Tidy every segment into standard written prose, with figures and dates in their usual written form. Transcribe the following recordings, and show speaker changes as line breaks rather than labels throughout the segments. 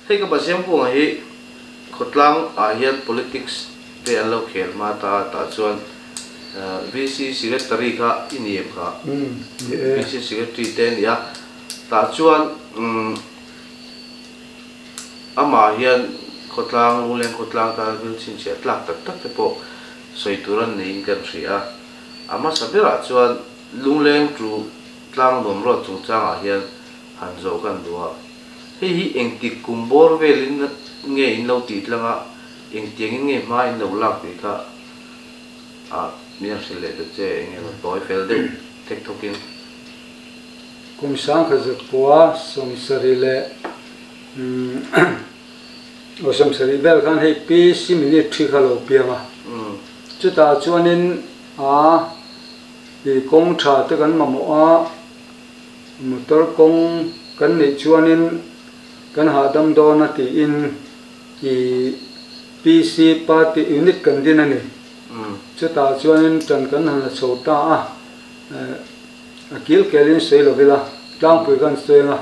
Hei ka Pasiam Kunga hi khawtlang ah hian politics te an lo khel hma ta a, tah chuan VC Secretary kha i ni em kha? VC Secretary te a ni a, tah chuan amah hian khawtlang Lungleng khawtlang tana thil chhinchhiah tlak tak tak te pawh sawi tur an neiin kan hria a, a hmasa berah chuan Lungleng tu tlang nuam ruat chungchangah hian han zawh kan duh a. Hei hi engtik kum bawr velin nge in lo tih tlang a, engtiangin nge hma in lo lak tih kha a min han hrilh leh ta che, eng emaw tawi fel deuh thek thawkin.
Kum sangkhat zakua sawmsarih leh aw sawmsarih vel khan hei PC minute thi kha lo piang a, chutah chuanin a i kawng tha te kan mamawh a, Motor kawng kan neih chuanin kan hahdam dawn a tiin i PC party unit kan din a ni. Chutah chuanin ṭan kan han la chho ta a, a kil kelin sawi lo ila tlangpui kan cheng a,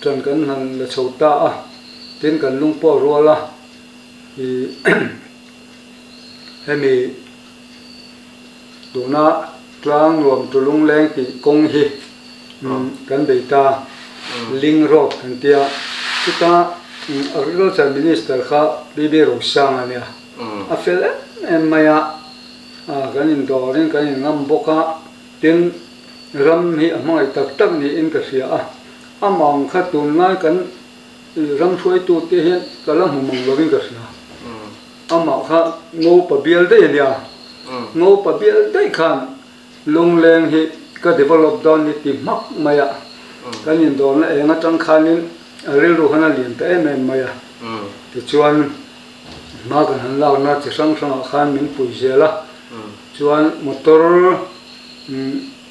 ṭan kan han la chho ta a, tin kan lung pawh rual a, i hemi Tuna tlang nuam tu lungleng tih kawng hi kan bei ta, Ling Road kan tia. Chuta Agriculture Minister kha BB Rosang a nia. A fel em em mai a, kan indawrin kan inngam bawk a, tin ram hi a hmangaih tak tak niin ka hria a. Amah ang kha tunlai kan ram hruaitute hian ka la hmu mang lovin ka hria. Amah kha Ngopa bial daih a nia. Ngopa bial daih khan Lungleng hi ka develop dawn ni ti hmak mai a. Kan indawrna eng atang khanin a rilru khan a lian ta em em mai a. Tichuan hma kan han lakna chi hrang hrangah khan min pui zel a. Chuan motor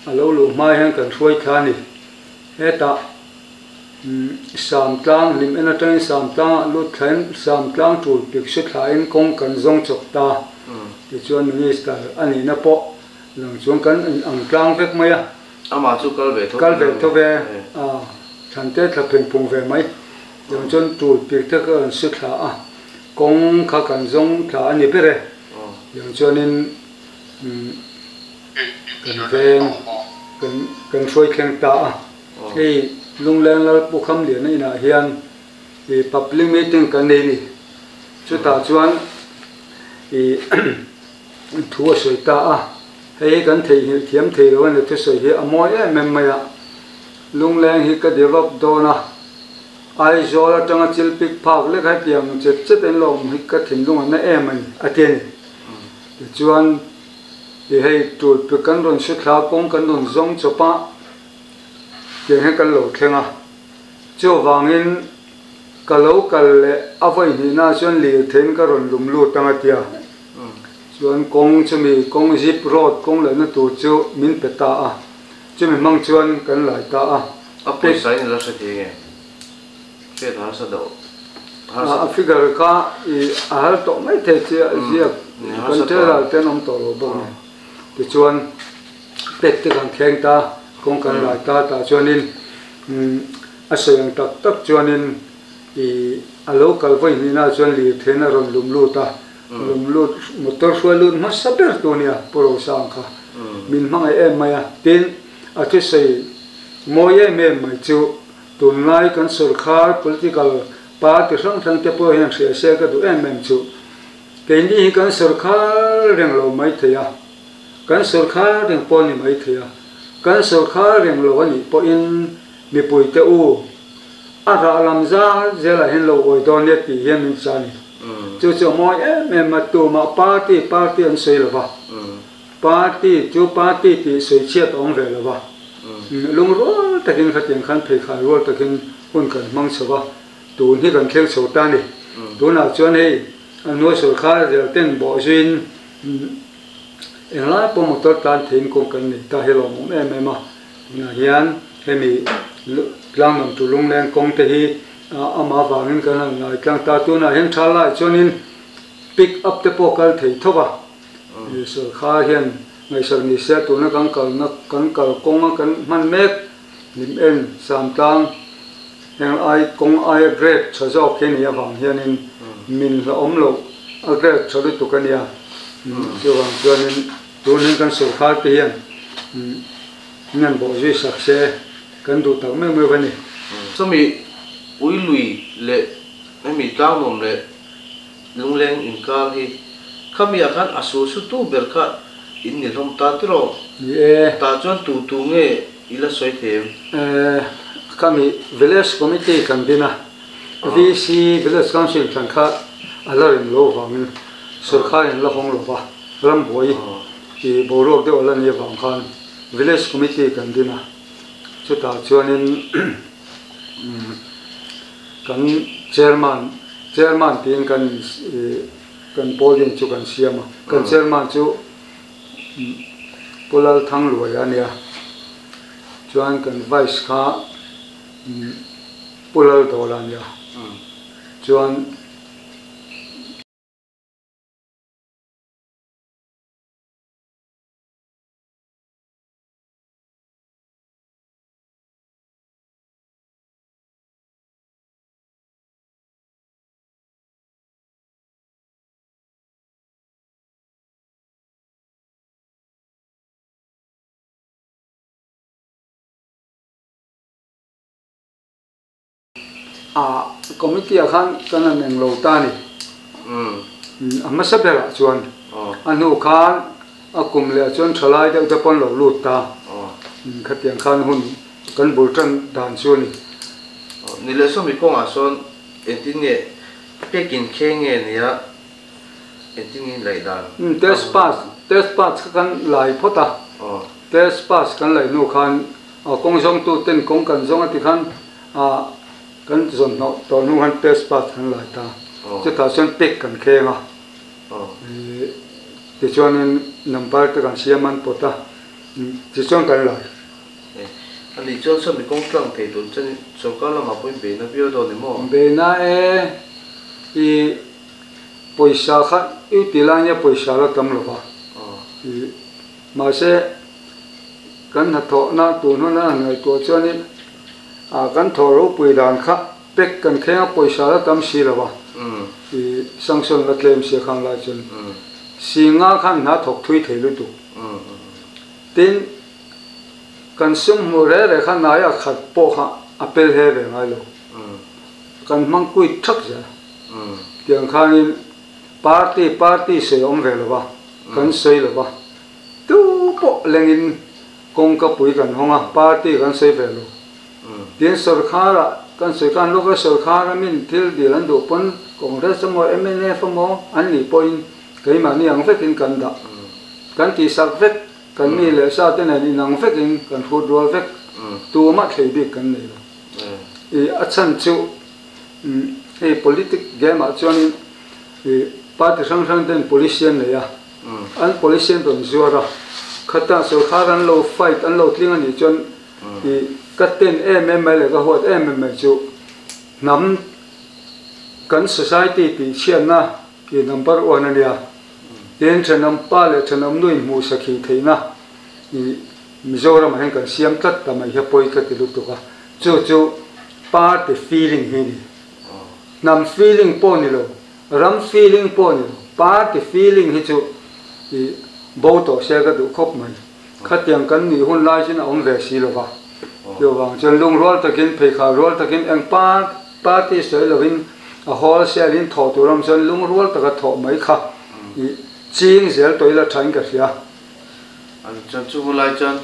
a lo luh hma hian kan hruai thla a ni. Hetah. Samtlang hlim en atangin Samtlangah lut thlain Samtlang tul pik hre thlain kawng kan zawng chawk ta. Tichuan Minister a nihna pawh lang chuan kan in ang tlang vek mai a.
Amah chu kal ve tho
Kal ve tho ve a, Thante thla pheng phung ve mai. Tiang chuan tul pik te kha kan hre thla a, kawng kha kan zawng thla a ni ber e. Tiang chuanin kan veng kan hruai thleng ta a. Hei Lungleng Lal Pu Khamliana inah hian i public meeting kan nei ni. Chutah chuan i thu a sawi ta a, hei hi kan theihnghilh thiam thei lo a ni thusawi hi a mawi em em mai a. Lungleng hi ka develop dawn a, Aizawl atanga chilpik phak lek hetiang chet chet en lo awm hi ka thinlung a na em a ni, a ti a ni. Tichuan i hei tulpik kan rawn hre thla kawng kan rawn zawng chawp a, Tiang hian kan lo thleng a, chuvangin ka lo kal leh a vawi hnihna chuan lirtheiin ka rawn lum lut ang a tia. Chuan kawng chumi kawng zip road kawng lehna tur chu min pe ta a, chumi hmang chuan kan lai ta a.
A pawisa in la hre thei nge? Hriat harsa deuh harsa.
A figure kha i a har tawh mai thei chi a ziak kan tel te an awm tawh lo bawk nen. Tichuan pek te kan thleng ta, kawng kan lai ta tah chuanin a sawi ang tak tak chuanin ih a lo kal vawi hnihna chuan lirtheiin a rawn lum lut a, lum lut motor hruai lut hmasa ber tu nia Pu Rosang kha min hmangaih em mai a, tin a thusawi mawi em em mai chu tunlai kan sawrkhar political party hrang hrang te pawh hian hria se ka duh em em chu. Keini hi kan sawrkhar reng lo mai thei a, kan sawrkhar reng pawh a ni mai thei a, kan sawrkhar reng lo a nih pawhin mipuite u, a rah lam zar zelah hian lo awi dawn nia tih hian min chah a ni. Chu chu a mawi em em a, tumah party party an sawi lo va, party chu party tih sawi chhiat a awm ve lo va, lungrual takin khatiang khan pheikhai rual takin hun kan hmang chho va. Tun hi kan thleng chho ta a ni. Tunah chuan hei a hnuai sawrkhar zel ten bawh zuiin englai pawh motor tlan theiin kawng kan nei ta hi lawmawm em em a. Tunah hian hemi tlang tu lungleng kawng te hi amah avangin kan han ngai tlang ta. Tunah hian tha laiah chuanin pick up te pawh kal thei tho va. Sawrkhar hian ngaihsak ni se tuna kan kalna kan kal kawnga kan hman mek lim en samtlang. Heng ai kawng aia grade tha zawk hi a nih avang hianin min hlauhawm loh a grade tha lutuk a nia. Chuvang chuanin tun hian kan sorkar te hian min han bawh zui sak se kan duh tak meuh meuh a ni.
Chumi ui lui leh hemi tlangnuam leh lungleng inkar hi khami ah khan a su su tu ber kha in ni hlawm ta tiraw?
Ni e.
Tah chuan tu tu nge i la sawi thei em?
Khami Village Committee kan din a, VC Village Council thlan kha a la rem lo avangin sorkar in la hawng lo va, rambuai i boruak deuh a la ni avang khan Village Committee kan din a, chutah chuanin kan Chairman, Chairman tiin kan kan pawl din chu kan siam a, kan Chairman chu Pu Lalthangluaia a nia, chuan kan Vice kha Pu Laldawla a nia, chuan. A committee ah khan kan han eng lo ta a ni. A hmasa berah chuan a hnu khan a kum leh ah chuan thalai deuh te pawh an lo lut ta. Khatiang khan hun kan bul tan dan chu a ni.
Ni leh sawmi kawngah sawn engtin nge pekin kheng nge nia Engtin nge in laih dan?
Test pass, test pass kha kan lai phawt a, test pass kan laih hnu khan kawng zawngtu ten kawng kan zawng a ti khan kan zawn hnawh tawh hnu khan test pass kan lai ta, chutah chuan pek kan kheng a, tichuanin number te kan siam an pawt a, tichuan kan lai.
Ani chuan sawmi kawng tlang thei tur chuan sorkar lamah pawhin beihna viau dawn ni maw?
Beihna e, i Pawisa kha i ti lai nia pawisa la tam lo va, i mahse kan hnathawhna tun hun a ngaihtuah chuanin ah kan thawh ropui dan kha pek kan thleng a pawisa la tam si lo va, i sanction la tlem sia khang lai chuan singa khan hna thawk thui thei lutuk. Tin, kan sum hmuh reh reh kha naia khat pawh kha a pel he ve ngai lo, kan hmang kuit thak zel. Tiang khanin party party sawi awm ve lo va, kan sawi lo va, tu pawh lengin kawngka pui kan hawng a, party kan sawi ve lo. Tin sorkharah kan sawi khan local sorkhara min thil dil an duh pawn Congress emaw mnf emaw an nih pawhin keimahni ang vekin kan dah. Kan tihsak vek, kan mi leh sa te nen inang vekin kan hrut rual vek, tumah thlei bik kan nei lo. I a chhan chu Hei politic game ah chuanin ih party hrang hrang ten policy an nei a, an policy an rawn zuar a, khata sorkar an lo fight an lo tling a nih chuan ih ka ten em em mai leh ka huat em em mai chu hnam kan society tih chhiatna ih number one a nia, tin thenawm pa leh thenawm nu inhmuh sakhi theihna ih Mizoram ah hian kan siam tlat ta mai hi a pawi ka ti lutuk a, chu chu party feeling hi a ni. Hnam feeling pawh ni lo, ram feeling pawh ni lo, party feeling hi chu i bo tawh se ka duh khawp mai. Khatiang kan nih hun lai chuan a awm ve si lo va, chuvang chuan lungrual takin, pheikhal rual takin eng party sawi lovin a wholesale in thawh tur awm chuan lungrual taka thawh mai kha i ching zel tawh ila thain ka hria.
An chuan chu hun lai chuan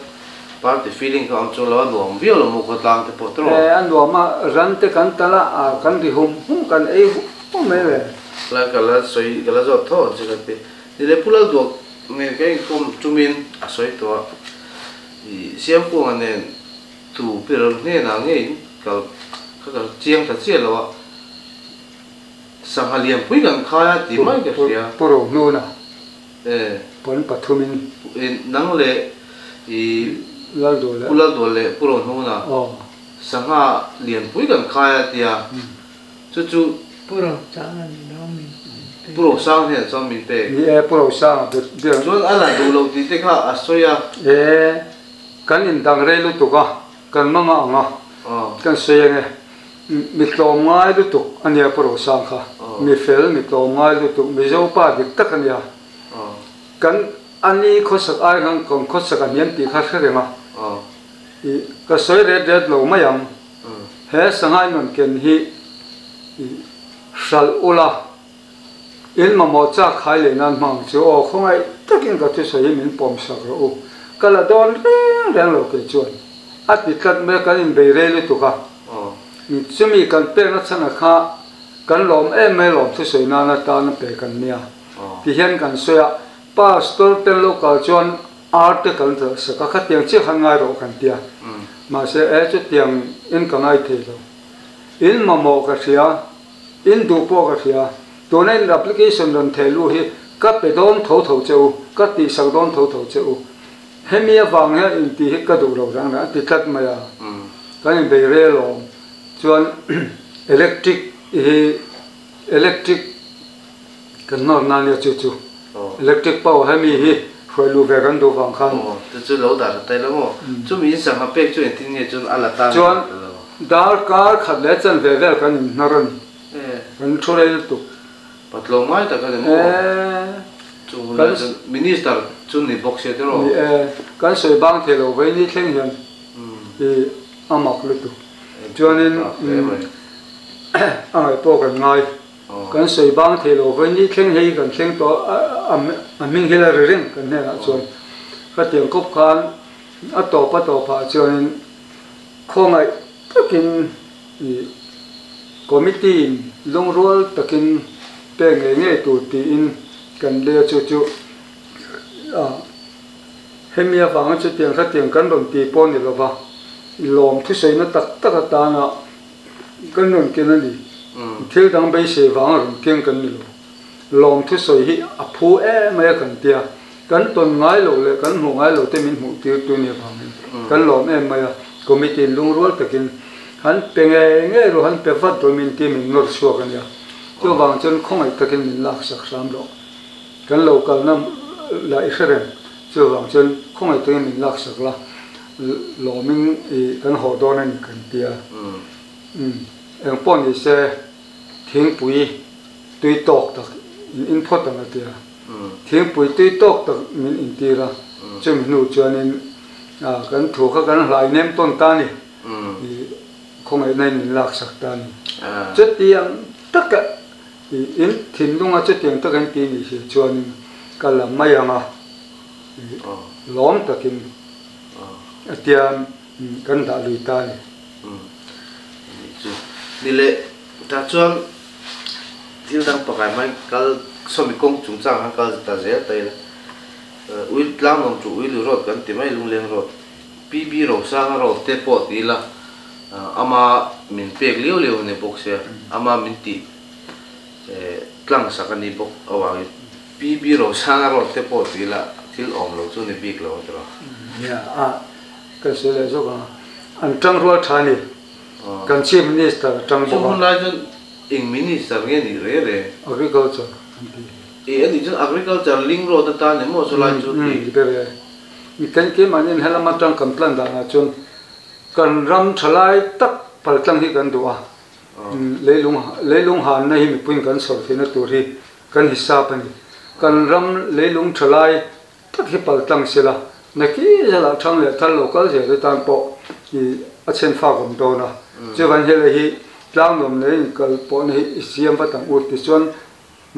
party feeling kha awm chuang lo a nuam viau lo maw khawtlang te pawh tawh.
E a nuam a, ran te kan tal a, a kan ri hum hum kan ei hum hum mai le.
Lai ka la sawi ka la zawt tho ang che ka ti. Ni le Pu Lalduak nen ka inkhawm tumin a sawi tawh a, i Siamkunga nen tu ber hnenah nge in kal kha ka chiang ta chiah lo a, sangha lianpui kan khai a ti mai ka hria.
Pu Rohnuna.
E.
Pawn pathumin.
E, nang leh i
Laldual leh.
Pu Laldual leh Pu Rohnuna.
Aw.
Sangha lianpui kan khai a tia. Chu chu.
Pu Rosanga ni lo min pek.
Pu Rosanga hnenah chuan min pek.
Ni e, Pu Rosanga ber ber.
Chuan a la duh lo tih te kha a sawi a.
E, kan indang rei lutuk a, kan manga ang a.
Aw.
Kan sawi ang e. Mi tlawm ngai lutuk ania Pu Rosang kha. Mi fel, mi tlawm ngai lutuk, Mizo pa dik tak ania. Kan ani khawsak ai khan kan khawsak a hniam tih kha hre reng a. I ka sawi ret ret lo mai ang. He sangha in rawn ken hi i hralh ula, in mamawh chak khai leh nan hmang chu aw khawngaih takin ka thusawi hi min pawm sak rawh u. Ka la dawn reng reng lo kei chuan. A ti tlat mai a, kan inbei rei lutuk a. Chumi kan pekna chhanah kha kan lawm em mai lawm thusawi nan atan a pe kan nia. Tihian kan sawi a, Pastor ten lo kal chuan ar te kan zalh sak a, khatiang chiah khan ngai rawh kan ti a. Mahse e chutiang in ka ngai thei lo. In mamawh ka hria, in duh pawh ka hria. Tuna in application rawn theh luh hi ka pe dawn tho tho che u, ka tihsak dawn tho tho che u. Hemi avang hian intih hi ka duh lo rang rang a ti tlat mai a, kan inbei rel awm chuan electric hi electric kan nawr nan nia chu chu electric power hemi hi hruai luh ve kan duh vang khan.
Aw chu chu lo dah ta ila maw chumi in sangha pek chu engtin nge chuan a la tan
chuan darkar khat leh chanve vel kan inhnar a ni kan thu rei lutuk.
Patlawm ngai tak a ni maw? Chung hun lai chuan Minister chu ni bawk sia tiraw?
Ni e, kan sawi bang thei lo vei ni thleng hian i a mak lutuk. Chuanin a ngaih pawh kan ngai. Kan sawi bang thei lo vei ni thleng hei kan thleng tawh a hming hi la ri reng kan hnenah chuan. Khatiang kawp khan a tawp a tawpah chuanin khawngaih takin I committee in lungrual takin pek ngei ngei tur tiin kan le chu chu a hemi avanga chutiang khatiang kan rawn ti pawh ni lova lawm thusawina tak tak atana kan rawn ken a ni. Thil dang beisei vanga rawn keng kan ni lo. Lawm thusawi hi a phu em mai a kan tia kan tawn ngai lo leh kan hmuh ngai lo te min hmuh tir tu nia vangin kan lawm em mai a, committee in lungrual takin han pe ngei ngei ru han pe vat ru min ti min nawr chhuak a nia, chuvang chuan khawngaih takin min lak sak hram rawh, kan lo kalna lah i hre reng, chuvang chuan khawngaih takin min lak sak la, lawmin i kan haw dawn a ni kan tia, engpawh ni se thingpui tui tawk tak in in phawt ang a tia. Thingpui tui tawk tak min intir a, chumi hnu chuanin kan thu kha kan hlai nem tawn ta a ni, i khawngaihna in min laksak ta a ni. Chutiang taka i in thinlunga chutiang taka in ti nih si chuanin ka la mai ang a, i lawm takin a tia kan dah lui ta a ni.
Ni leh tah chuan Thil dang pakhat mai kal sawmi kawng chungchang khan kal ta zel ta ila ui tlangnuam chu ui lu road kan ti mai Lungleng road PB Rosanga road te pawh ti ila ama min pek liau liau a ni bawk sia ama min tih tlang sak a ni bawk avangin PB Rosanga road te pawh ti ila thil awm lo chu ni bik lo a ti lo.
Nia a kan sawi leh zawk ang a an tangrual tha a ni kan Chief Minister a tang bawk a.
Chung hun lai chuan Eng minister nge nih reh reh?
Agriculture an ti.
E anih chuan agriculture link road atan emaw chulai chu ti.
Umm ber e. Mi kan keimahni helam atang kan plan danah chuan kan ram thalai tak paltlang hi kan duh a. Leilung leilung hanna hi mipuiin kan chhawr theihna tur hi kan hisap a ni. Kan ram leilung thalai tak hi paltlang sela naki zelah thang leh thal lo kal zel te tan pawh i a chhen fak awm dawn a, chuvan helai hi tlang nuam leh in kal pawhna hi i siam vat ang u tichuan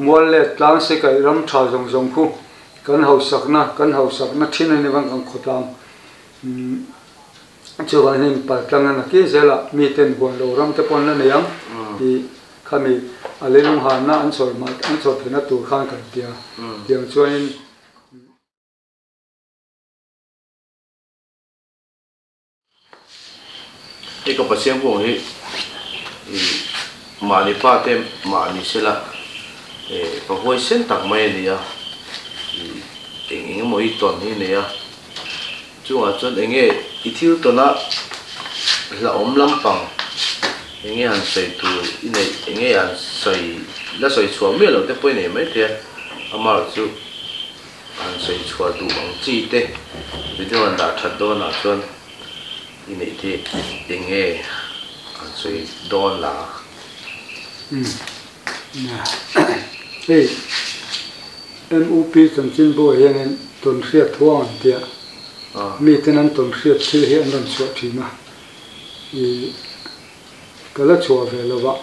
mual leh tlang se kaih ram tha zawng zawng khu kan hausakna kan hausakna thin a ni vang kan khawtlang chuvan hi in paltlang a naki zelah miten huan lo ram te pawh an la nei ang tih Khami a leilung hanna an chhawr hma an chhawr theihna tur khan kan ti a, tiang chuanin.
Hei ka Pathian pawh hi i mahni pa te mahni sela eh pa huaisen tak mai a ni a, i eng eng emaw hi tawn hi a nei a, Chungah chuan eng nge i thil tawna hlauhawm lampang eng nge han sawi tur i neih, eng nge han sawi la sawi chhuah miah loh te pawh i nei maithei a, amaherawh chu han sawi chhuah duh ang chi te video han dah that dawnah chuan i neih theih eng nge Han sawi dawn la.
Hei MUP chanchinbu ah hianin tawnhriat huang an tia, miten an tawnhriat thil hi an rawn chhuah thin a, ih ka la chhuah ve lo va,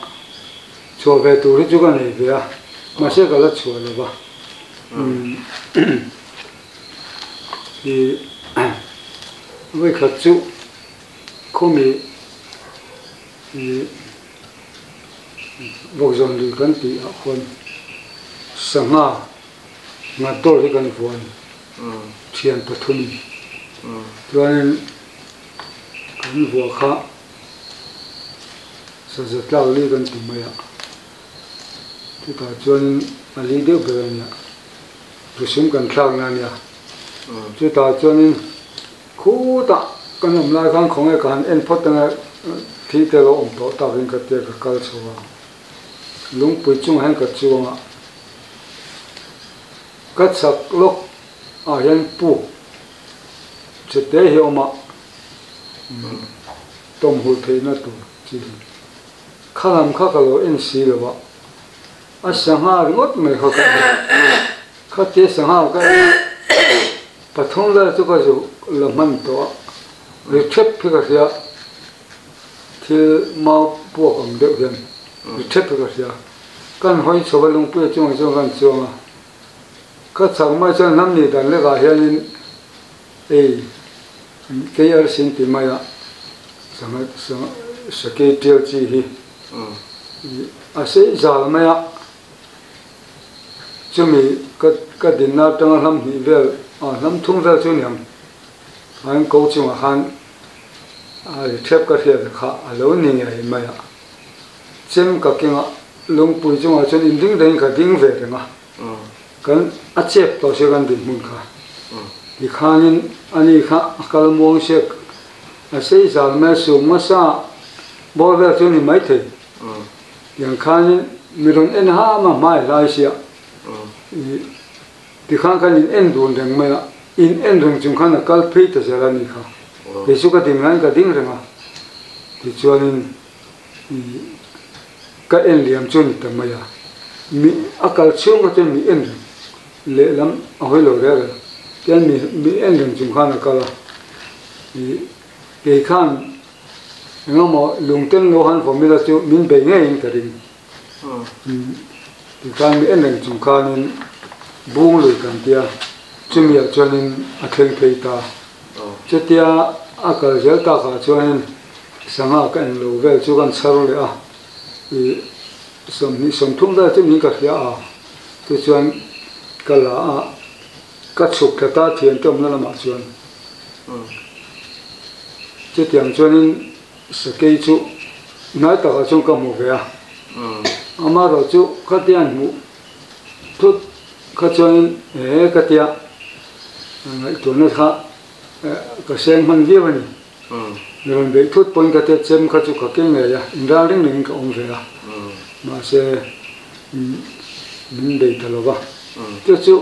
chhuah ve tur hi chu ka nei ve a, mahse ka la chhuah lo va, ih vawikhat chu khawmi ih. Vawkzawn lui kan tih ah khuan sangha nghat dawr hi kan vuan thian pathum chuanin kan vuah kha saza tlak li kan ti mai a chutah chuanin a li deuh ber a nia rusum kan thlak na a nia chutah chuanin. Khutah kan awm lai khan khawnge ka han en phawt anga thih te lo awm tawh takin ka tia ka kal chho a, lungpui chungah hian ka chuang a, ka chak lawk ah hian puk che te hi a awm a, tawmhulh theihna tur chi hi kha lam kha ka lo en si lo a, a sangha ringawt mai kha ka en. Khatia sangha ka en a, pathum vel chu ka zu la hman tawh a, ri thep hi ka hria, thil mau puak ang deuh hian ri thep hi ka hria. Kan hawi chho a lungpuia chungah chuan kan chuang a, ka chak mai chuan hnam ni dan lekah hianin ei kei arsin ti mai a, sangha sangha sakei tial chi hi a sei zal mai a. Chumi ka ka dinna atanga hlam hnih vel ah hlam thum vel chu niang an ko chungah khan a ri thep ka hriat kha a lo ni ngei mai a, chem ka kengah lungpui chungah chuan in ding dangin ka ding ve reng a, kan a chep tawh sia kan dinhmun kha tikhanin ani kha a kal muang sia a sei zal mai a sum nasa bawr vel chu a ni maithei. Tiang khanin mi rawn en ham a hmai hlai sia i tikhan khan in en dun reng mai a, in en reng chung khan a kal phei ta zel a ni kha. Kei chu ka ding laiin ka ding reng a, tichuanin i ka en liam chu a ni ta mai a, mi a kal chhung kha chuan mi en reng lehlam a hawi lo reng reng, tian mi mi en reng chung khan a kal a, i kei khan Engemaw lungten lo han vawm ila chu min bei ngeiin ka ring. Tikhan mi en reng chung khanin bung lui kan tia, chumiah chuanin a thleng phei ta. Chutia a kal zel takah chuanin sangha ka en lo vel chu kan chhar leh a, ih 20 30 vel chu min ka hria a, tichuan ka la a, ka chhuk thla ta thiante awmna lamah chuan. Chutiang chuanin sakei chu hnai takah chuan ka hmu ve a, amaherawh chu khatia an hmuh thut kha chuanin he katia ngaihtuahna kha ka seng hman viau a ni. Mi rawn beih thut pawhin katia chem kha chu ka keng ngei a, inral ring rengin ka awm ve a, mahse min bei ta lo va. Chu chu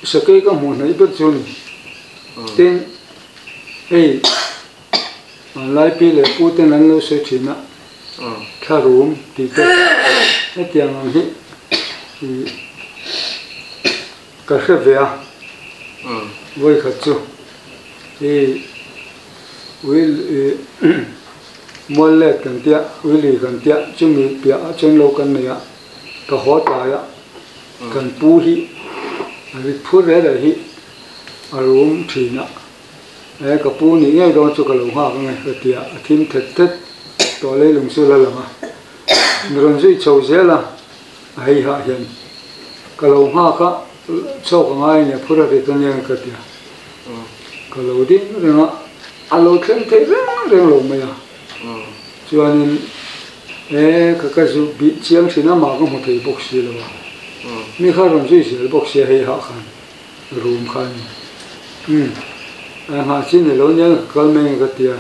sakei ka hmuh hnaih ber chu a ni. Tin, hei hmanlai pi leh pu ten an lo sawi thin a, thlarum tih te hetiang ang hi ih ka hre ve a, vawikhat chu ih ui ih mual let kan tia ui lui kan tia chumi piah ah chuan lo kan nei a, ka haw tlai a, kan pu hi a rit phur reh reh hi. A rum thin a, e ka pu nih ngei dawn chu ka lo nghak ange ka ti a, a thim thet thet tawh leilung chu la lang a, mi rawn zui chho zel a, a hei hah hian ka lo nghak a, chhuak a ngai a nia phur a rit ania ka ti a, ka lo ding reng a, a lo thleng thei reng reng lo mai a, chuanin e ka ka zu bih chiang thin a mah ka hmu thei bawk si lo a, mi kha rawn zui zel bawk si a hei hah khan. Room kha a ni. Umm, a nghah chi ni lo nia ka kal mai ang ka ti a,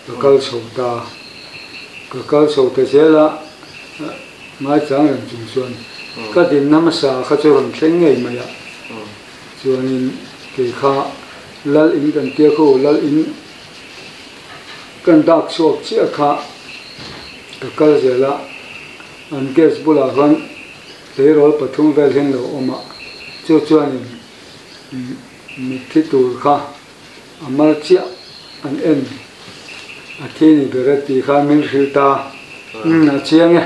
ka kal chho ta. Ka kal chho ta zel a, ngaichang reng chung chuan ka dinna hmasa kha chu rawn thleng ngei mai a. Chuanin kei kha lal in kan tia khu, lal in kan dak chhuak chiah kha Ka kal zel a, an gas bulah khan tleirawl pathum vel hian lo awm a, chu chuanin mitthi tur kha a mal chiah an en a thi ni ber a tih khan min hrilh ta. Umm a chiang e,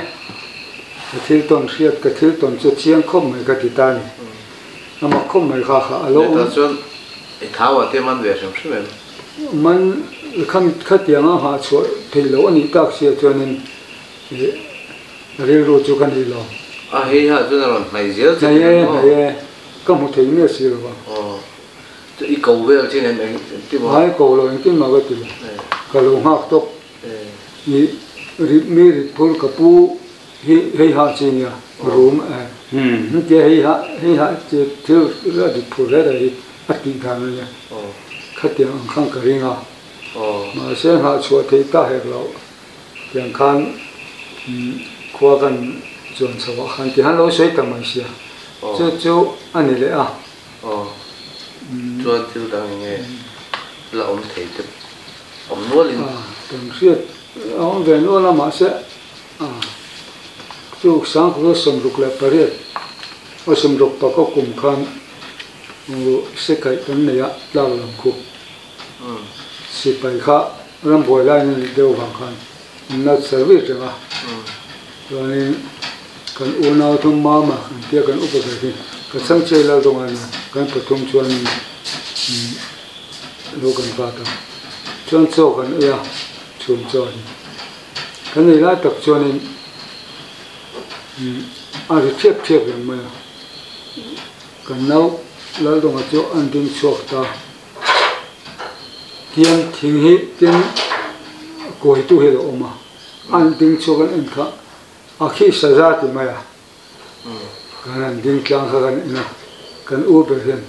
ka thil tawn hriat ka thil tawn chu a chiang khawp mai ka ti ta a ni. A mak khawp mai kha kha a lo awm.
Hetah chuan i thau ah te man ve hrim hrim em?
Man khan khatiang a nghah chhuah theih loh a nih tak sia chuanin ih rilru chu ka nei lo.
A hei ha chuan a rawn hnaih zel che
tih an maw? Hnaih e, hnaih e, ka hmu thei miah si lo va.
Aw, chu i ko vel chin em engtin maw?
Ai ko lo, engtin mah ka ti lo, ka lo nghak tawp. Ih rit mi rit phur ka pu hi hei ha chi nia rum e tia hei ha hei ha chi thil a rit phur hle hle hi a tih dan a nia khatiang ang khan ka ring a mahse nghah chhuah theih ta hek loh tiang khan khua kan chuan chho ah khan tihan lo sawi ta mai sia chu chu a ni leh a.
Chuan thil dang eng nge la awm thei te awm nual in.
Kan hriat a awm ve nual a mahse chu sangkhaw 68 aw sawmruk pakaw kum khan sekaih kan nei a tlak lam khu sipai kha rambuai lai na nih deuh vang khan an la service reng a chuanin kan unau thum mama kan tia kan upa ber hi ka chhangchhe lal dawng a nia kan pathum chuanin lo kan vat a chuan chaw kan ei a chhum chaw hi kan ei lai tak chuanin a ri thiap thiap reng mai a kan nau Laldawnga chu an ding chhuak ta tiang thing hi tin kawitu hi a lo awm a an ding chhuak an en kha a khi saza ti mai a. Kan han ding tlang kha kan en a, kan u ber hian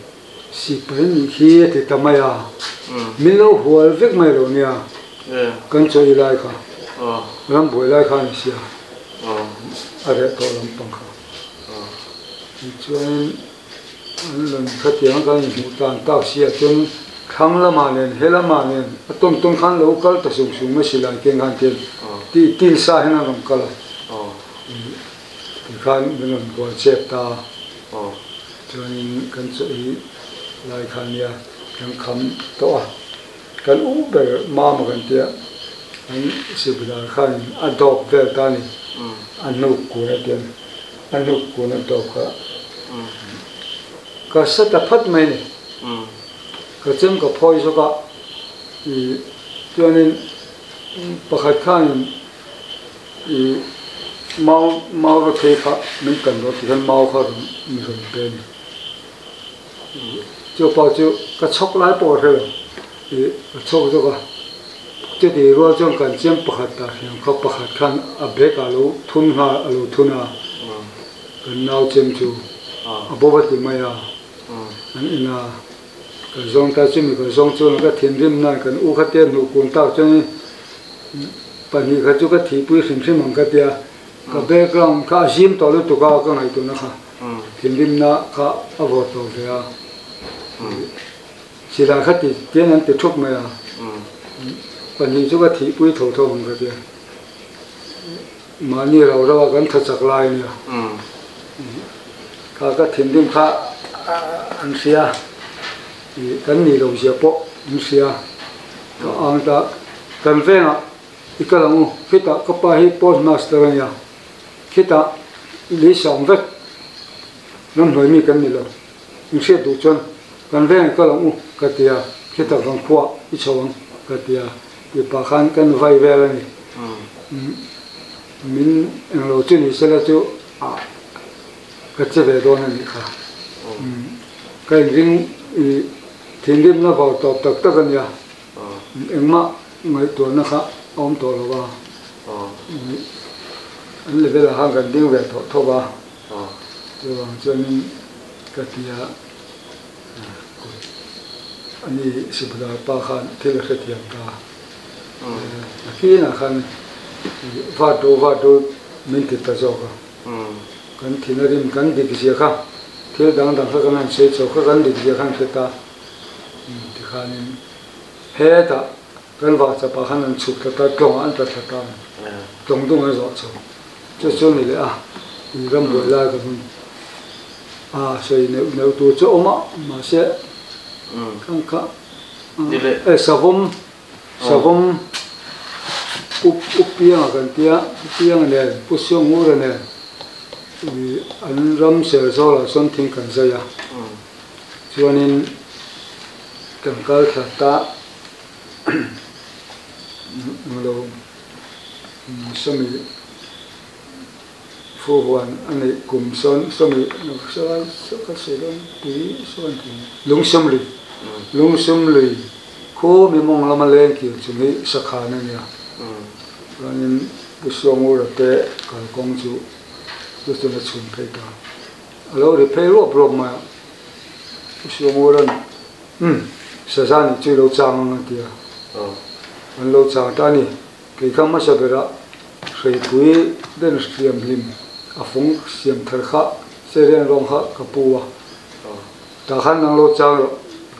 sipai nih hi a ti ta mai a, min lo hual vek mai lo nia, kan chawi lai kha, ram buai lai kha a ni sia, a reh tawh lampang kha. Tichuanin an rawn khatiang kan inhmuh tan tak sia chuan thlang lamah nen he lamah nen a tawn tawn khan lo kal ta sung sung mai silai keng khan tian tin sa hian a rawn kal a. Tikhan min rawn bual chep ta a, chuanin kan chaw hi lai kha nia kan kham tawh a, kan u ber mama kan tia an sibudar khanin a dawp vel ta a ni, a hnuk kun a tiang a hnuk kun a dawp kha ka sa ta phat mai a ni, ka chem ka phawi zawk a, ih chuanin pakhat khanin I mau mau ra thei kha min kan rawh ti hian mau kha rawn mi rawn pe a ni. Chu pa chu ka chhawk lai pawh a hre lo. I ka chhawk zawk a, chuti rual chuan kan chiam pakhat tah hian khaw pakhat khan a bag ah lo thun nghal a lo thun a, kan nau chem chu a bawp a ti mai a, an en a, ka zawng ta chumi ka zawng chuan ka thinrim nan kan u kha te hnuh kun tak chuan Pahnih kha chu ka thihpui hrim hrim ang ka tia, ka background kha a zim tawh lutuk a ka ngaihtuahna kha thinrimna kha a vawt tawh ve a, silai kha ti tian an ti thup mai a, pahnih chu ka thihpui tho tho ang ka tia, mahni rau rau a kan tha chak lai a nia, kha ka thinrim kha an hria, kan nih loh zia pawh an hria. Ka ang ta, kan vengah i kal ang u, khitah ka pa hi post master a nia, khitah lei sang vek ramhnuai mi kan ni lo, in hriat duh chuan kan vengah i kal ang u ka ti a, khitah kan khuah i chho ang ka ti a, tih pah khan kan vai vel a ni. Min englo chu ni sela chu ah ka che ve dawn a nih kha. Ka inring i Thinrimna vau tawp tak tak a nia, engmah ngaihtuahna kha a awm tawh lo va, an level ah khan kan ding ve tawh tho va, chuvang chuanin ka ti a, ani Sibudar pa khan thil a hrethiam ta, a kinah khan vat do vat do min ti ta zawk a. Kan thin a rim kan dik zia kha thil dang dang kha kan han sawi chho kha kan dik zia kha an hre ta tikhanin hetah Kan vah chapah khan an chhuk thla ta, tlawngah an tla thla ta a ni. Tlawng dung an zawh chho. Chu chu ni leh a, in ram buai lai ka hmun a sawi neuh neuh tur chu a awm a, mahse khan kha e savawm savawm up up pianga kan tia pu pianga nen pu Siangura nen ih an ram ser zawlah sawn thing kan zai a, chuanin kan kal thla ta Englo sawmi fu huan a neih kum sawn sawmi ka sawi dawn tui sawn tih lungsum lui lungsum lui khu mi mawng lama leng kir chung hi sakhan a nia chuanin Pu Suangura te kalkawng chu chu chuan a chhun phei ta a lo ri phei ruap ruap mai a Pu Suangura'n Umm, Saza nih chu i lo chang ang a ti a. An lo chang ta a ni. Kei kha hmasa berah hreipui den hriam hlim a fawng siam thar kha Serian rawng kha ka pu a. Tah khan nang lo chang rawh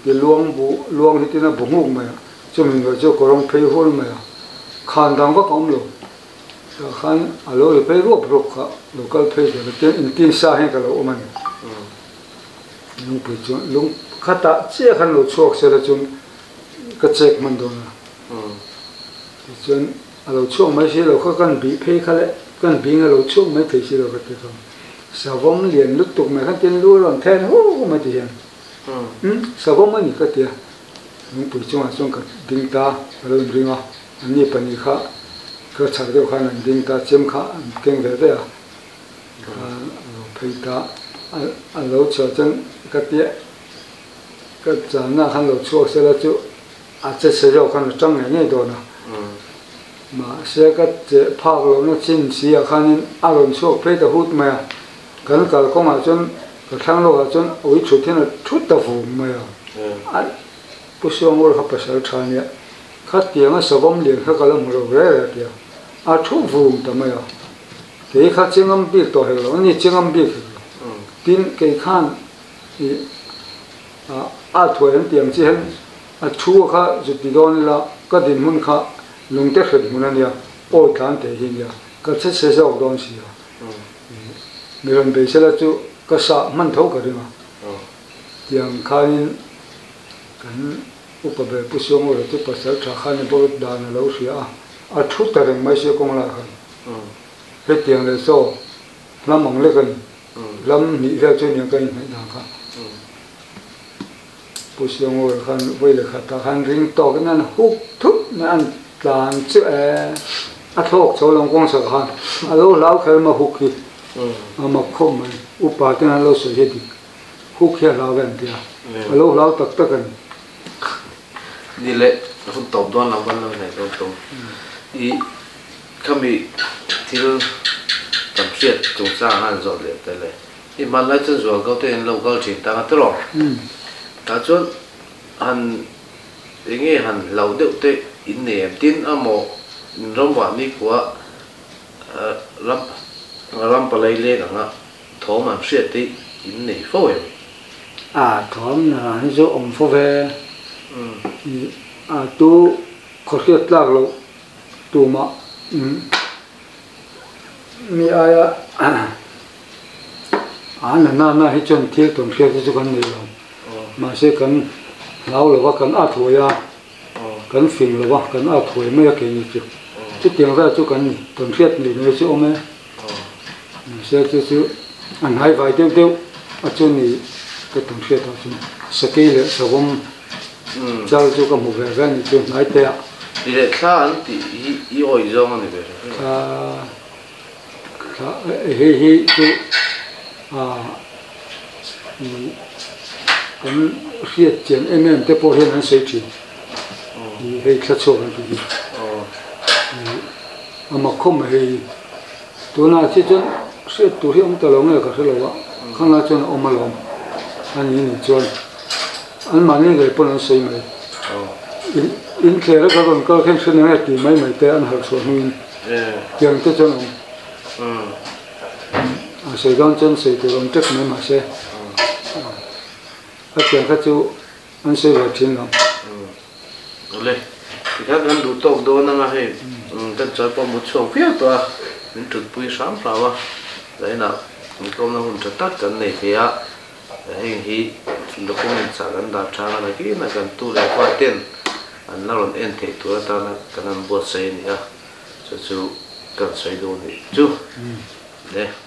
ti luang bu luang hi tin a bu nghuk mai a, chumi hnuai chu kawrawng phei hul mai a, khan dang vak a awm lo. Tah khan a lo ri phei ruap ruap kha lo kal phei zel a, tin intin sa hian ka lo awm a ni. Lungpui chuan lung khatah chiah khan lo chhuak se la chuan ka chek hman dawn a. Tichuan a lo chhuak mai si lo kha kan bih phei kha le kan bing a lo chhuak mai thei si lo ka ti kha. Savawm lian lutuk mai khan tin lu a rawn then hu hu mai ti hian umm savawm a ni ka ti a. Lungpui chungah chuan ka ding ta ka lo inring a, anni pahnih kha ka chhak deuh khan an ding ta chem kha an keng ve ve a. A lo phei ta a lo chhuah chuan ka tia ka channa khan lo chhuak se la chu a che chhe zawk khan a tang ngei ngei dawn a mahse ka che phak lohna chin si ah khanin a rawn chhuak phei ta hut mai a kan kalkawngah chuan ka thlang lawkah chuan ui thut hian a thut ta vung mai a a Pu Suangul kha pasal tha nia khatianga savawm lian kha ka la hmu lo reng reng a tia a thu vung ta mai a. Kei kha chengam bik tawh hek lo, ani chengam bik hek lo. Tin, kei khan i a thuai an tih ang chi hian a thu kha zut ti dawn ila ka dinhmun kha lungte hret hmun a nia, awi tlan teh hi nia, ka che chhe zawk dawn si a. Mi rawn bei sela chu ka sah hman tho ka ring a. Tiang khanin kan upa ber Pu Suangura chu pasal tha khan i bawk dan a lo hria a, a thu ta reng mai sia kawng lah khan. Hetiang leh saw lam ang lek a ni. Lam hnih vel chu aniang ka inhnaih dan kha. Pu Siangawia khan vawi leh khat ah khan ring tawk in an huk thup mai an tlan chu e a thlawk chho lo kawng sak khan a lo hlau kher mai huk hi a mak khawp mai. Upa ten an lo sawi hi a dik. Huk hi a hlau ve an ti a, a lo hlau tak tak a ni.
Ni leh hun tawp dawn lo kan lo nei dawn tum. I Khami thil kan hriat chungchang han zawt leh tel e. I hmanlai chuan zualko te in lo kal thin tang a tiraw? Tah chuan han eng nge han hlau deuh te in nei em? Tin a maw in ramvah nikhua ram ram palai leng anga thawm an hriat te in nei fo em?
A thawm na hi chu awm fo ve. A tu khaw hriat tlak loh Tumah mi aia a na na na hi chuan thil tawn hriat hi chu kan nei lo. Mahse kan hlau lo va, kan at huai a, kan fing lo va, kan at huai mai a keini chu. Chutiang vel chu kan ni, tawn hriat nei mai chu awm e. Mahse chu chu a hnai vai deuh deuh a chu ni ka tawn hriat ah chuan sakei leh savawm Chal chu ka hmu ve ve a ni chu hnai te ah.
Ti leh thla an tih hi i awih zawng a ni ve hrim hrim a.
Thla thla hei hi chu ah kan hriat chian em em te pawh hian an sawi thin hei thla chhuak an tih hi a mak khawp mai hei hi tunah chi chuan hriat tur hi awm ta lo nge ka hre lo a khangah chuan a awm alawm a ni ni chuan. An mahni ngei pawn an sawi mai. In thler a ka rawn kal khan hre nang e tih mai mai te an harh chhuah hnuin tiang te chuan awm. A sawi dawn chuan sawi tur awm ṭek mai mahse a tiang kha chu an sawi ve ṭhin lo.
Awle. Tikhan kan duh tawk dawn anga hei kan chawi pawh mut chhuak viau tawh a, min thutpui hram hram a, zainah inkawmna hun tha tak kan nei thei a, heng hi document ah kan dah tha anga nakin a kan tu leh pa ten an la rawn en theih tur atana kan han buatsaih a ni a, chu chu kan sawi dawn nih chu. Le.